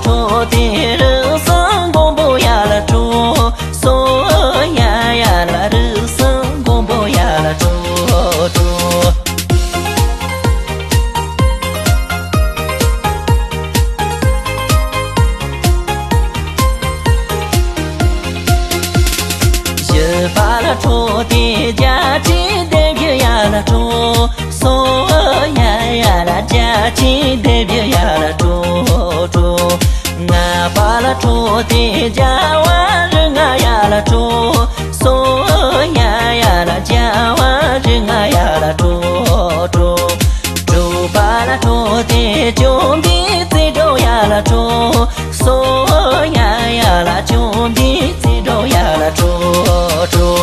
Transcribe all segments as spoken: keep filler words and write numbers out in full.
ཁྲོ་དེ་རི་སང་མགོན་པོ་ཡ་ལ་ཁྲོ། སོ་ཡ་ཡ་ལ་རི་སང་མགོན་པོ་ཡ་ལ་ཁྲོ་ཁྲོ། བཞི་པ་ལ་ཁྲོ་དེ་རྒྱལ་ཆེན་སྡེ་བཞི་ཡ་ལ་ཁྲོ། སོ་ཡ་ཡ་ལ་རྒྱལ་ཆེན་སྡེ་བཞི་ཡ་ལ་ཁྲོ་ཁྲོ། ལྔ་པ་ལ་ཁྲོ་དེ་རྒྱལ་བ་རིགས་ལྔ་ཡ་ལ་ཁྲོ། སོ་ཡ་ཡ་ལ་རྒྱལ་བ་རིགས་ལྔ་ཡ་ལ་ཁྲོ་ཁྲོ། དྲུག་པ་ལ་ཁྲོ་དེ་བཅོམ་ལྡན་རྩེ་སྒྲོམ་ཡ་ལ་ཁྲོ། སོ་ཡ་ཡ་ལ་བཅོམ་ལྡན་རྩེ་སྒྲོམ་ཡ་ལ་ཁྲོ་ཁྲོ།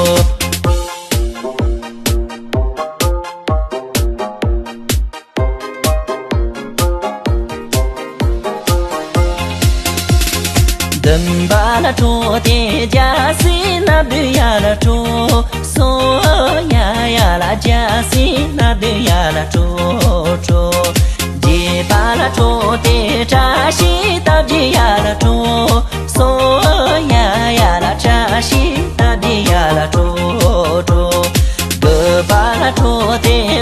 བདུན་པ་ལ་ཁྲོ་དེ་རྒྱལ་སྲས་སྣ་བདུན་ཡ་ལ་ཁྲོ། སོ་ཡ་ཡ་ལ་རྒྱལ་སྲས་སྣ་བདུན་ཡ་ལ་ཁྲོ་ཁྲོ། བརྒྱད་པ་ལ་ཁྲོ་དེ་བཀྲ་ཤིས་རྟ་བརྒྱད་ཡ་ལ་ཁྲོ། སོ་ཡ་ཡ་ལ་བཀྲ་ཤིས་རྟ་བརྒྱད་ཡ་ལ་ཁྲོ་ཁྲོ། དགུ་པ་ལ་ཁྲོ་དེ་